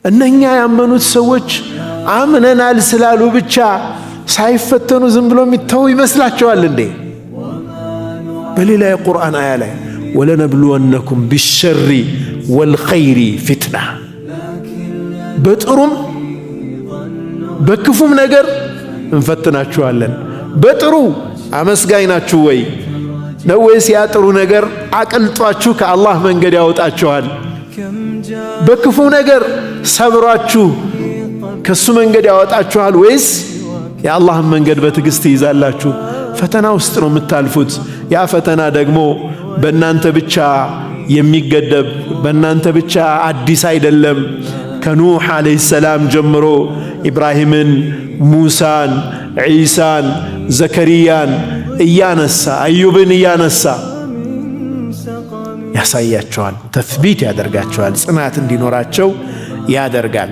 እነኛ ያመኑት ሰዎች አምነናል ስላሉ ብቻ ሳይፈተኑ ዝም ብሎ የሚተው ይመስላቸዋል እንዴ? በሌላ የቁርአን አያ ላይ ولنبلونكم بالشر والخير فتنة፣ በጥሩም በክፉም ነገር እንፈትናችኋለን። በጥሩ አመስጋኝ ናችሁ ወይ ነው ወይስ ያ ጥሩ ነገር አቅልጧችሁ ከአላህ መንገድ ያወጣችኋል? በክፉ ነገር ሰብሯችሁ ከሱ መንገድ ያወጣችኋል ወይስ የአላህን መንገድ በትዕግስት ትይዛላችሁ? ፈተና ውስጥ ነው የምታልፉት። ያ ፈተና ደግሞ በእናንተ ብቻ የሚገደብ በእናንተ ብቻ አዲስ አይደለም። ከኑሕ ዓለይሂ ሰላም ጀምሮ ኢብራሂምን፣ ሙሳን፣ ዒሳን፣ ዘከርያን እያነሳ አዩብን እያነሳ ያሳያቸዋል። ተስቢት ያደርጋቸዋል። ጽናት እንዲኖራቸው ያደርጋል።